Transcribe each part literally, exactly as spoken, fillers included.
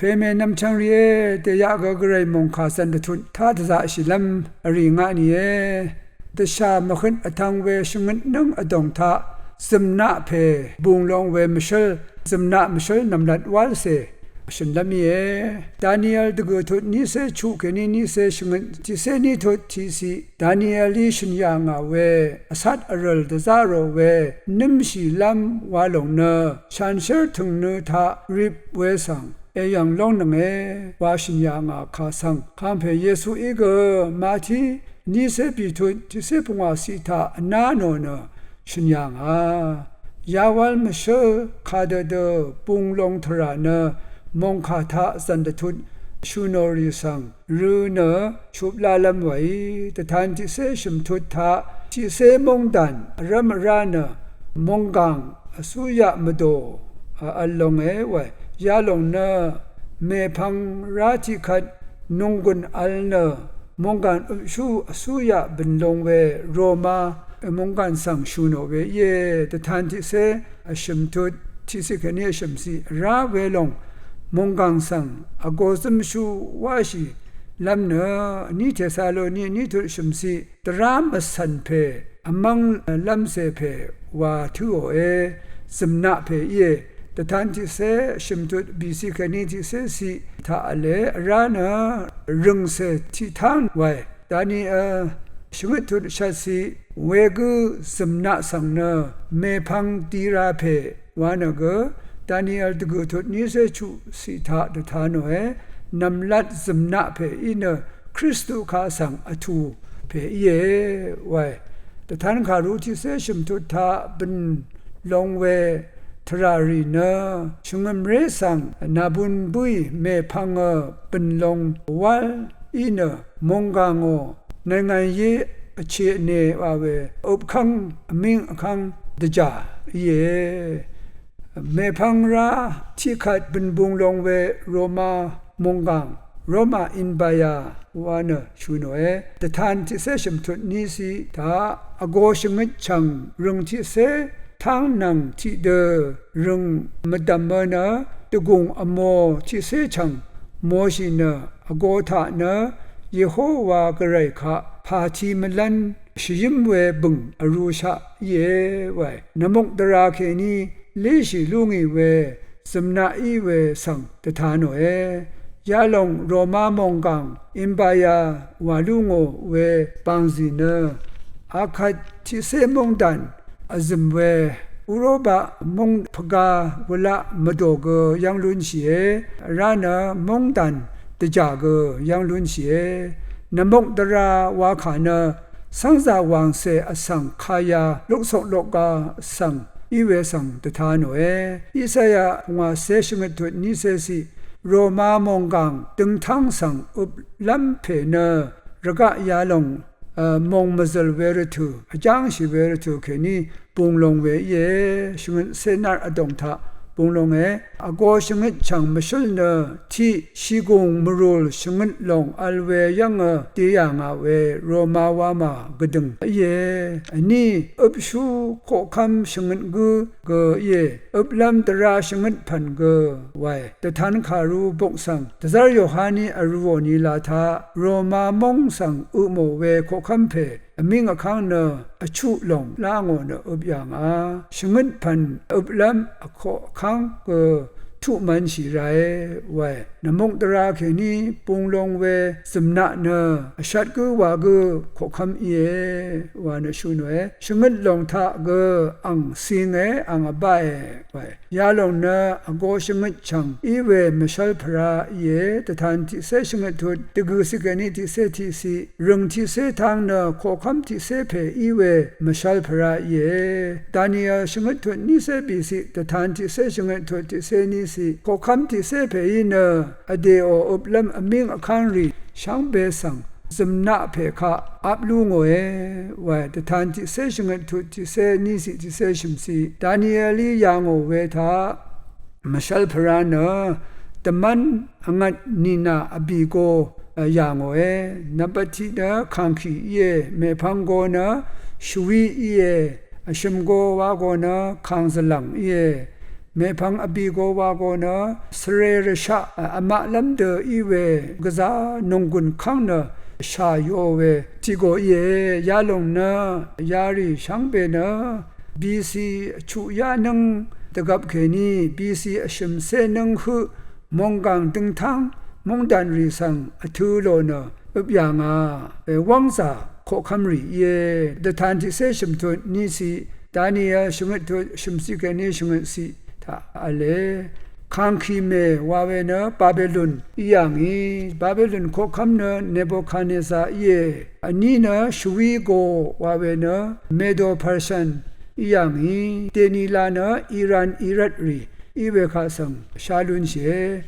Pè mè nvmchvng rìé, dèyaq gø gvray mòngkà zv̀n dvtut taq dvzaqshìlv́m vrì ngaq nìe. Dvshà mvhøt vtvng we shvngøt nǿng vdòng taq zø̀mnaq pè bung long we mvshǿl, zø̀mnaq mvshǿl nv̀mlat wálcè shø̀nlv́m íe. Daniel dvgø̀ tut nícé chuq kèní nícé shvngøt tiqcé ní tut tiqciq Danielí shø̀n yà ngà we vcat vrø̀l dvzá rò we nǿmshìlv́m wa lòng nø shanshér tø̀ngnø taq rip we svng èyv̀ng lóngnønge wa shø̀n yà ngà kà svng kàngpè Yesuí gø Mati nícé bìtut tiqcé pungwàciq taq vná nò nø shø̀n yà ngà. Yawál mvshǿl kadø dø bung long tvrà nø mòngkà taq zv̀n dvtut shø̀ nò rì svng rø̄ nø shuplalv́m wèí dvtan tiqcé shø̀mtut taq tiqcé móngdàn vrv́m vrá nø mònggàng vcúyaq mvdò vl longe wè. Yalòng nø mèpvng rá tiqkvt nònggùn vl nø mònggàn øpshú vcúyaq bø̀n long we Roma mònggàn svng shø̀ nò we íe. Dvtan tiqcé vshø̀mtut tiqciq kèní vshø̀mciq vrá welòng mònggàng svng vgo zǿmshú wáshìlv́m nø vní Tesaloni vní tut vshø̀mciq dvrá mvcv̀n pè vmv́ng lv́mcè pè wa tǿòe. Zø̀mnaq pè íe. Dvtan tiqcé vshø̀mtut bìciq kèní tiqcéciq taq v̄le vrá nø rø̀ngcè tiqtáng wae. Daniel shvngøt tut shvtciq wegǿ zø̀mnaq svng nø mèpvng dira pè wa nø gø Daniel dvgø̀ tut nícé chuqciq taq dvta nòe. Nv̀mlat zø̀mnaq pè í nø Kristu kaq svng vtù pè íe wae. Dvtan kàru tiqcé shø̀mtut taq bø̀n long we tvrà rì nø shvngø̀mré svng nàbun bǿì mèpvngø bø̀n long wál í nø mònggàngò နိုင်ငံရေး အခြေအနေ wa we øpkv́ng vmíng vkv́ng dvjà íe. Mèpvng rá tiqkvt bø̀nbung long we Roma mònggàng Roma Empire wa nø shø̀ nòe. Dvtan tiqcé shø̀mtut níciq taq vgo shvngøt chv̀ng rø̀ng tiqcé táng nvng tiqdø rø̀ng mvdv̀mø nø dvgùng vmò tiqcé chv̀ng mòshì nø vgo taq nø Yehowa Gvray kaq pàti mvlv́n shvyǿm we bø̀ng vrūshaq íe wae. Nvmukdvrā kèní líshì lú ngì we zø̀mnaq í we svng dvta nòe. Yalòng Roma mònggàng Empire wà lú ngò we bàngzì nø akvt tiqcé móngdàn vzø̀m we Uropa móng pvga wulaq mvdò gø yv́ng lúnshìe. Vrá nø móngdàn dvjà gø yv́ng lúnshìe. Nvmukdvrā wakà nø cv́ngzà wàngcè vsvng kaya luksoklokga vsvng í we svng dvta nòe. Isaya pungwàcé shvngøt tut nícéciq Roma mònggàng døngtáng svng øplv́m pè nø rvgaq yalòng mòng mvzø̀l we rvtø̀ vjángshì we rvtø̀ kèní bung long we íe. Shvngøt cé nár vdòng taq bung longe. Vgo shvngøt chv̀ng mvshǿl nø tiq shìgùng mvrùl shvngøt lòng vl we yv́ngø dì yà ngà we Roma wamà gvdø̀ng íe. Vní øpshú koqkv́m shvngøt gǿ gø íe. Øplv́m dvrā shvngøt pv̀n gø wae. Dvtan kàru bok svng dvzv́r Yohaní vrūò nila taq Roma móng svng øpmò we koqkv́m pè vmíng vkv́ng nø vchuq lòng lá ngò nø øp yà ngà. Shvngøt pv̀n øplv́m vkoqkv́ng gø tuq mv̄nshì rae wae. Nvmukdvrā kèní bung long we zø̀mnaq nø vshat gǿ wa gǿ koqkv́m íe wa nø shø̀ nòe. Shvngøt lòng taq gø ang cinge ang vbáe wae. Yalòng nø vgo shvngøt chv̀ng í we mvshv́l pvrá íe. Dvtan tiqcé shvngøt tut dvgø̀ ciq kèní tiqcé tiqciq rø̀ng tiqcé táng nø koqkv́m tiqcé pè í we mvshv́l pvrá íe. Daniel shvngøt tut nícé bìciq dvtan tiqcé shvngøt tut tiqcé níciq koqkv́m tiqcé pè í nø vdèò øplv́m vmíng vkv́ng rì shvngbe svng zø̀mnaq pè kaq ap lú ngòe wae. Dvtan tiqcé shvngøt tut tiqcé níciq tiqcé shø̀mciq Danielí yà ngò we taq mvshv́l pvrá nø dvmv́n vngvt nìnà vbì go yà ngòe. Nvmbat tiq nø kàngkì íe. Mèpvng go nø shvwí íe. Vshø̀m go wa go nø kàngzvlv̀ng íe. Mèpvng vbì go wa go nø svre rvshaq vmaqlv́m dø í we gvzá nònggùn kv́ng nø shà yo we tiq go íe. Yalòng nø yarì shvngbe nø B C vchuq yá nǿng dvgvp kèní B C vshø̀mcé nǿng høq mònggàng døngtáng móngdànrì svng vtø̄ lò nø øp yà ngà, e, wv́ngzà koqkv́mrì íe. Dvtan tiqcé shø̀mtut ní ciq, Daniel shvngøt tut shø̀mciq kèní shvngøt ciq taq v̄le. Kangkime wa we nø Babelon í yà ngì, Babelon koqkv́m nø Nebukadnezar íe. Vní nø shvwí go wa we nø Medo Persian í yà ngì, dènila nø Iran Irak rì í we kaq svng shá lúnshìe.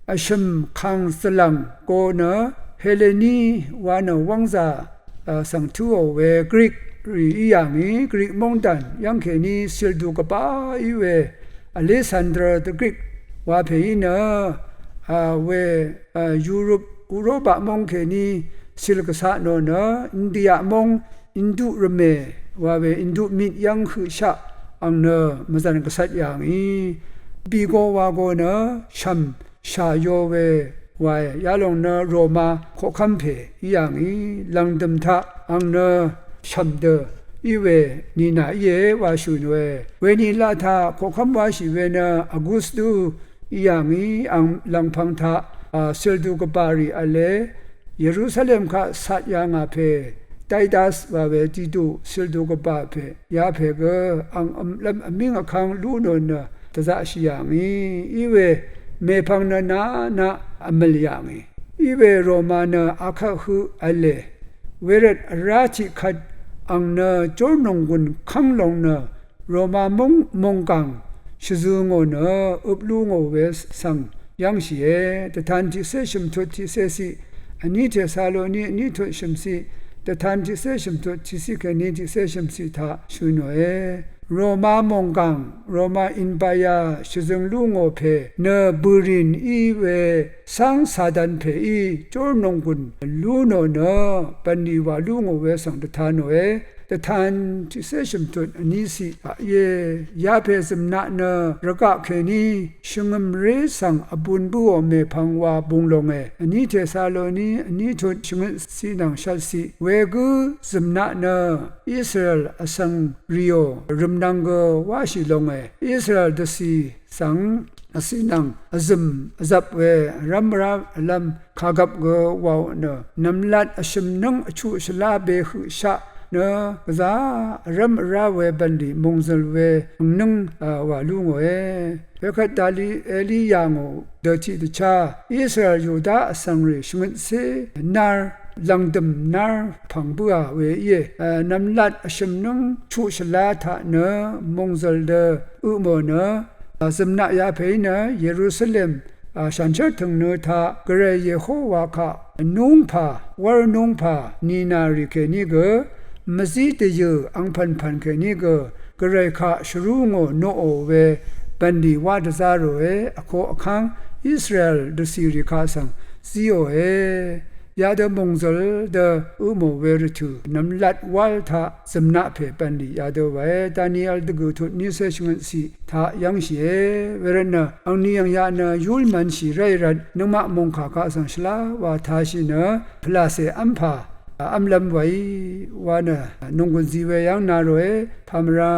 Vshø̀m kàng zvlàng go nø Heleni wa nø wv́ngzà, a, svng tǿò we Grik rì í yà ngì, Grik móngdàn yv́ng kèní cìldù gvbá í we Alexander the Great wa pèí nø, a, we, a, Europe, Uropa móng kèní cìl gvcaq nò nø India móng Induq rvmè wa we Induq mit yv́ng høqshaq ang nø mvzv̀n gvcvt yà ngì. Bì go wa go nø shv̀m shà yo we wae. Yalòng nø Roma koqkv́m pè í yà ngì, lv̀ngdø̀m taq ang nø shv̀m dø í we nìnà íe wa shø̀ nòe. Wenìla taq koqkv́m wáshì we nø Agustu í yà ngì, ang lv̀ngpv̄ng taq, a, cìldù gvbà rì v̄le, Yerusalem kaq sat yà ngà pè Titus wa we Titu cìldù gvbà pè yapè gø ang vmlv́m vmíng vkv́ng lú nò nø dvzaqshì yà ngì. Í we mèpvng nø naq naq vmø̀l yà ngì. Í we Roma nø akvt høq v̄le. Wervt vrá tiqkvt ang nø jórnònggùn kv́ng long nø Roma móng mònggàng shvzø̄ ngò nø øp lú ngò we svng yv́ngshìe. Dvtan tiqcé shø̀mtut tiqcé ciq, vní Tesaloni vní tut shø̀mciq, dvtan tiqcé shø̀mtut tiqciq kèní tiqcé shø̀mciq taq shø̀ nòe. Roma mònggàng, Roma Empire shvzøng lú ngò pè nø bø̀rìn í we cáng Satan pèí jórnònggùn lú nò nø bv̀nlì wà lú ngò we svng dvta nòe. Dvtan tiqcé shø̀mtut vní ciq taq íe. Yapè zø̀mnaq nø rvgaq kèní shvngø̀mré svng vbūn bǿò mèpvng wa būng longe. Vní Tesaloni vní tut shvngøt ciq nvng shvt ciq. Wegǿ zø̀mnaq nø Israel vsvng rìò rø̀mnvng gø wáshì longe. Israel dvcì svng vciq nvng vzø̀m vzvp we vrv́m vrá vlv́m kàgvp gø wàò nø nv̀mlat vshø̀m nǿng vchuq shvlá be høqshaq nø gvzá vrv́m vrá we bv̀nlì mòngzø̀l we vngnǿng, a, wà lú ngòe. Wekvt Danieli yà ngò dø tiqdvchá Israel Yuda vsvng rì shvngøtcé nár lv̀ngdø̀m nár pv̀ng bǿà we íe. A, nv̀mlat vshø̀m nǿng chuq shvlá taq nø mòngzø̀l dø øpmò nø, a, zø̀mnaq yapèí nø Yerusalem, a, shànshér tø̀ngnø taq Gvray Yehowa kaq núngpà, wv́r núngpà nìnà rì kèní gø, mvzí dvyø̀ angpv̀npv̀n kèní gø, Gvray kaq shvrú ngò noqò we bv̀nlì wá dvzá ròe, vkoq vkv́ng Israel dvcìrì kaq svng zíòe. Yadø mòngzø̀l dø øpmò we rvtø̀ nv̀mlat wál taq zø̀mnaq pè bv̀nlì yadø wae. Daniel dvgø̀ tut nícé shvngøtciq taq yv́ngshìe. Wervtnø angni angyaq nø yúl mv̄nshì ráì rvt nøngmaq mòngkà kaq svng shvlá wa tashì nø pvlàcè v́mpà v́mlv́m waí wa nø nònggùn zi we yv́ng na ròe. Pàmvrá